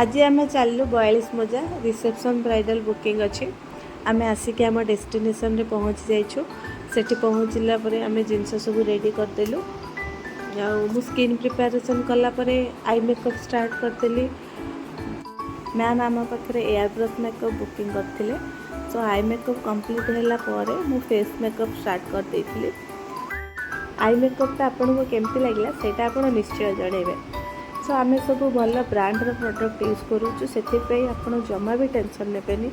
ଆଜି ଆମେ ଚାଲିଲୁ 42 ମୌଜା। ରିସେପସନ୍ ବ୍ରାଇଡ଼ାଲ୍ ବୁକିଂ ଅଛି। ଆମେ ଆସିକି ଆମ ଡେଷ୍ଟିନେସନ୍ରେ ପହଞ୍ଚି ଯାଇଛୁ। ସେଠି ପହଞ୍ଚିଲା ପରେ ଆମେ ଜିନିଷ ସବୁ ରେଡ଼ି କରିଦେଲୁ। ଆଉ ମୁଁ ସ୍କିନ୍ ପ୍ରିପାରେସନ୍ କଲା ପରେ I makeup start କରିଦେଲି। ମ୍ୟାମ୍ ଆମ ପାଖରେ ଏୟାର ବ୍ରସ୍ ମେକଅପ୍ ବୁକିଂ କରିଥିଲେ। ସୋ I makeup complete ହେଲା ପରେ ମୁଁ ଫେସ୍ ମେକଅପ୍ ଷ୍ଟାର୍ଟ କରିଦେଇଥିଲି। I ମେକଅପ୍ଟା ଆପଣଙ୍କୁ କେମିତି ଲାଗିଲା, ସେଇଟା ଆପଣ ନିଶ୍ଚୟ ଜଣାଇବେ। ସୋ ଆମେ ସବୁ ଭଲ ବ୍ରାଣ୍ଡର ପ୍ରଡ଼କ୍ଟ ୟୁଜ୍ କରୁଛୁ, ସେଥିପାଇଁ ଆପଣ ଜମା ବି ଟେନସନ୍ ନେବେନି।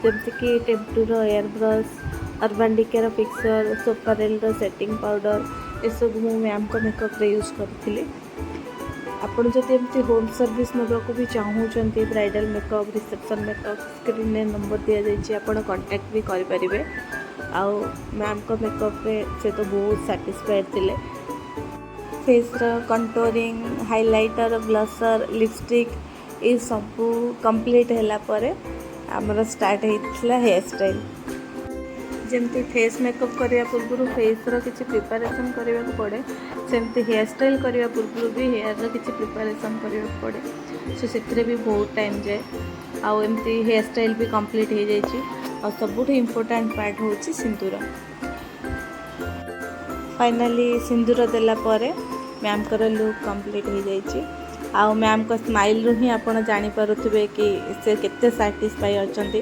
ଯେମିତିକି ଟେମ୍ପଟୁର air brush, urban ଡିକେର ଫିକ୍ସର, ସୋଫାରେଲ୍ର setting powder, ଏସବୁ ମୁଁ ମ୍ୟାମ୍ଙ୍କ ମେକଅପ୍ରେ ୟୁଜ୍ କରିଥିଲି। ଆପଣ ଯଦି ଏମିତି ହୋମ୍ ସର୍ଭିସ୍ ନେବାକୁ ବି ଚାହୁଁଛନ୍ତି, ବ୍ରାଇଡ଼ାଲ୍ ମେକଅପ୍, ରିସେପସନ୍ ମେକଅପ୍, ସ୍କ୍ରିନ୍ରେ ନମ୍ବର ଦିଆଯାଇଛି, ଆପଣ କଣ୍ଟାକ୍ଟ ବି କରିପାରିବେ। ଆଉ ମ୍ୟାମ୍ଙ୍କ ମେକଅପ୍ରେ ସେ ତ ବହୁତ ସାଟିସ୍ଫାଏଡ଼୍ ଥିଲେ। ଫେସ୍ର କଣ୍ଟୋରିଂ, ହାଇଲାଇଟର୍, ବ୍ଲସର୍, ଲିପଷ୍ଟିକ୍ ଏସବୁ କମ୍ପ୍ଲିଟ୍ ହେଲା ପରେ ଆମର ଷ୍ଟାର୍ଟ ହେଇଥିଲା ହେୟାର ଷ୍ଟାଇଲ୍। ଯେମିତି ଫେସ୍ ମେକଅପ୍ କରିବା ପୂର୍ବରୁ ଫେସ୍ର କିଛି ପ୍ରିପାରେସନ୍ କରିବାକୁ ପଡ଼େ, ସେମିତି ହେୟାର ଷ୍ଟାଇଲ୍ କରିବା ପୂର୍ବରୁ ବି ହେୟାର୍ର କିଛି ପ୍ରିପାରେସନ୍ କରିବାକୁ ପଡ଼େ। ସୋ ସେଥିରେ ବି ବହୁତ ଟାଇମ୍ ଯାଏ। ଆଉ ଏମିତି ହେୟାର ଷ୍ଟାଇଲ୍ ବି କମ୍ପ୍ଲିଟ୍ ହେଇଯାଇଛି। ଆଉ ସବୁଠୁ ଇମ୍ପୋର୍ଟାଣ୍ଟ ପାର୍ଟ ହେଉଛି ସିନ୍ଦୁର। ଫାଇନାଲି ସିନ୍ଦୁର ଦେଲା ପରେ ମ୍ୟାମ୍ଙ୍କର ଲୁକ୍ କମ୍ପ୍ଲିଟ୍ ହେଇଯାଇଛି। ଆଉ ମ୍ୟାମ୍ଙ୍କ ସ୍ମାଇଲ୍ରୁ ହିଁ ଆପଣ ଜାଣିପାରୁଥିବେ କି ସେ କେତେ ସାଟିସ୍ଫାଇ ଅଛନ୍ତି।